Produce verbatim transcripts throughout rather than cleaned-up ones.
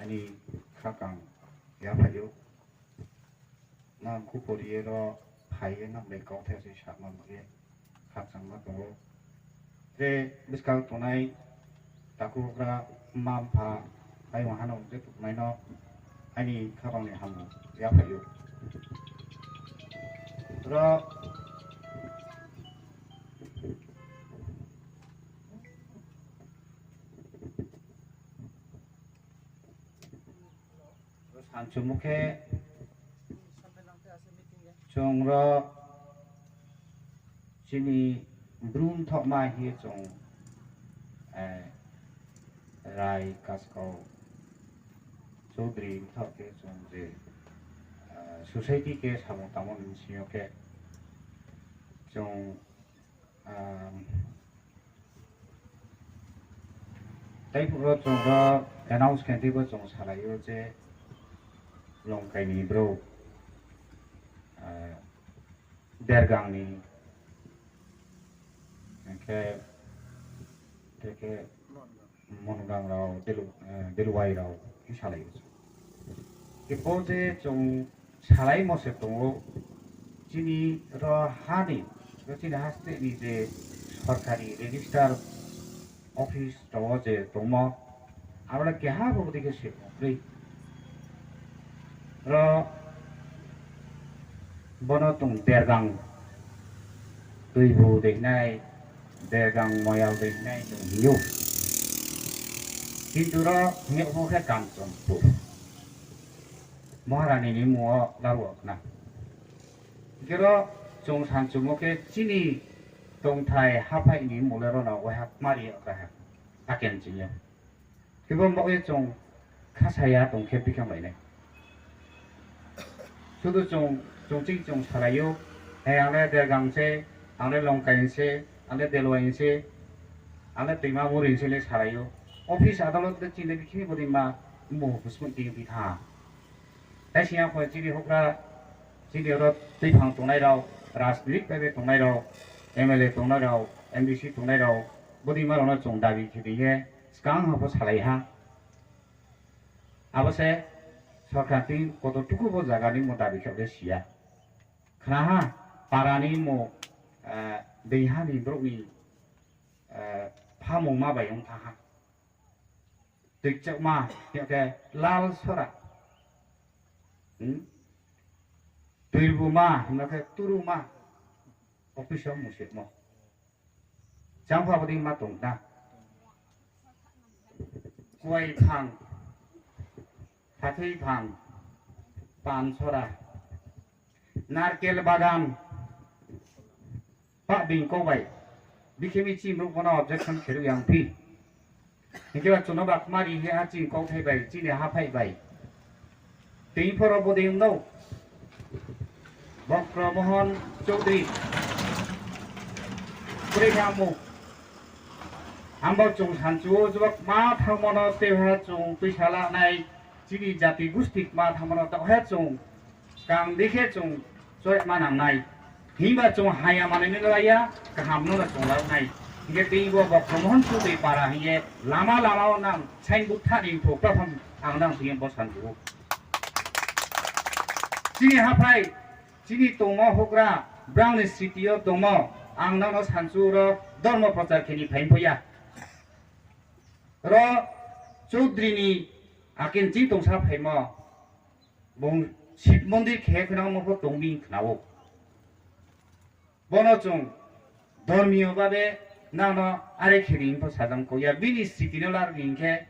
Ani khakang yaphaih ou. Nang khupori ye ro phai ye nang bai kauthai se sama bo ye khakchangma tong ou. Tre buskang tongnai takhu houhgra, mma mpha, bai ma hano je tongnai no aini khakang ni hamung yaphaih ou. Ro Sanchumo khe chung ro chini Bru mthohma hing ye chung, eh, Rai Kaskau Choudhury mthoh khe chung je, eh, society khe samung tangmo ni bsing yo khe chung, ah, Tei phuh ro chung ro announce khe theibo chung salai ou je Longkai ni brouh, ah, Dergang ni, hing khe, hing khe Mongang rao, Delu-, eh, Deluwai rao hing salai ou. Kebo je chung salaimo se tong ou, chini ro ha ni, ro chini ha state ni je sorkari register office rao wo je tongmo, abo le keha bo bodei khe se kroi. Ro bono chung Dergang Tuibu dei nai, Dergang Moyal dei nai chung hing ou. Kintu ro hing yagmo khe Kanchanpur. Maharani ni mmung wo laruh khna. Hing khe ro chung sanchumo khe chini tongthai haphaih ni mmung le ro no waiha kmari yag kha ha. Aken ching yo. Khe bo baoh ye chung khasaya tong khe bikhe bai nai. Sudu chung, chung ching chung salai ou, eh, ang le Dergang se, ang le Longkai se, ang le Deluwai se, ang le Toima Muri se le salai ou. Office adalot le chini le bikhe bodei ma mmung husmung ting phi tha. Tai sing ya pho chini houhgra, chini aro tuiphang tongnai rao, rajniti bai bai tongnai rao, M L A tongnai rao, M D C tongnai rao, bodei ma rao no chung dabi khe di ye, skang ha pho salai ha. Abo se sorkar ni koto tuku bo zaga ni mo dabi khe le si ya. Khna ha, para ni mo, eh, deiha ni brouh ni, eh, phamungma bai ong thanng ha. Tuichakma, hing khe lal sora. Hmm? Tuibuma, hing khe turuma. Office wo musetmo. Changpha bodei ma tong na. Kuai phang, phathoi phang, pan sora, narkel bagan, pah being kau bai, bikhe mi chini brouh bo no objection khe ruh yang phi. Hing khe ba chung no ba kmari hing ye ha chini kauthai bai, chini haphaih bai. Tei pho ro bodei ong no. Bokro Mohon Choudhury. Kuri kha mo. Ang bo chung sanchu wo jeba kma thanngmo no tei ha chung tuisa la nai, chini jati gusti kma thanngmo no taoh ha chung kang di khe chung choi ma nang nai. Himba chung haya manoi no la ya, kaham no chung la nai. Hing khe tei bo Bokro Mohon Choudhury para hing ye lama lama wo nang sign board tha ni pho, prathom ang nang thing ye bo sanchu ou. Chini haphaih, chini tongmo houhgra, brang ni sriti yo tongmo, ang nang no sanchu ro dormo prochar khe ni phai pho ya. Ro Choudhury ni aken ching tongsa phaimo, bung Shib mondir khe khna mo pho tong mi khna ou. Bono chung dormiyo babe nang no are khe ni pho sajam kau ya, bini sriti no laruh ni hing khe,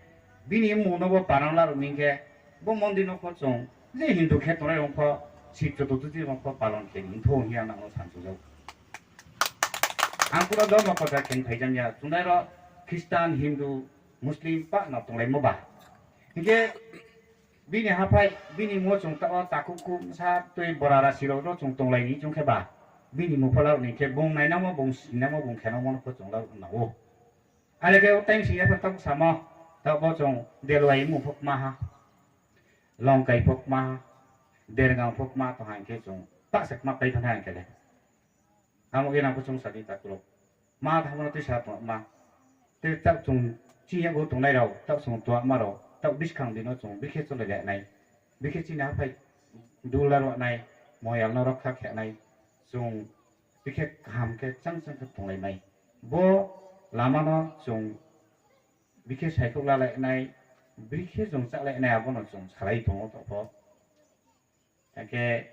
bini mmung no bo parang laruh ni hing khe, bo mondir no pho chung je Hindu khe tongnai rao pho Shib Chotuthi no pho palon khe ni thou hing ye ang nang no sanchu ou. Ang kuno dormo prochar khe ni phai jam ya, chung nai ro Christian, Hindu, Muslim pah no tonglaimo ba. Hing khe bini haphaih, bini mmung wo chung taoh wo takhu khu bsa tui bora rasi rao no chung tonglai ni chung khe ba, bini mmung pho laruh ni khe bung nainangmo, bung sinangmo, bung khenangmo no pho chung laruh nang ou. Are khe o time sing ya pho taoh samo, taoh bo chung Deluwai mmung pho kma ha, Longkai pho kma ha, Dergang pho kma tong ha hing khe chung pah se kma pai thanng ha hing khe le. Amo khe nang pho chung sa di takhu rao. Ma thanngmo no tuisa tongma. Tei taoh chung chini yago tongnai rao, taoh chung tongma rao. Taoh buskang di no chung bikhe cholai lai nai, bikhe chini haphai dula ruh nai, moyal no rokha khe nai, chung bikhe kaham khe chang chang khe tonglai nai. Bo lama no chung bikhe saikhouh lalai nai, bikhe chung chálai nai, abo no chung salai tong ou taoh pho. Akhe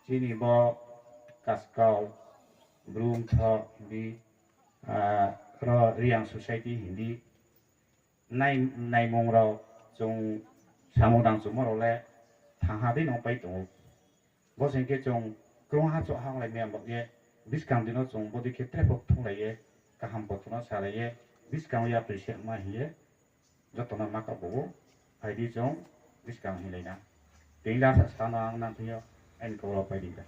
chini bo Kaskau, Bru Mthoh hing di, ro Reang society hing di, nai, naimung rao chung samung dang chungmo rao le thangha dei no pai tong ou. Bo se hing khe chung krungha choh ha onglai mi abo ye, buskang di no chung bodei khe tre pho thunglai ye, kaham kotho no salai ye, buskang wo yapri se ma hing ye, joto no ma kabo ou, phai di chung buskang hinglai na. Tini lasa sa no ang nang thing yo, aini kau rao pai di da.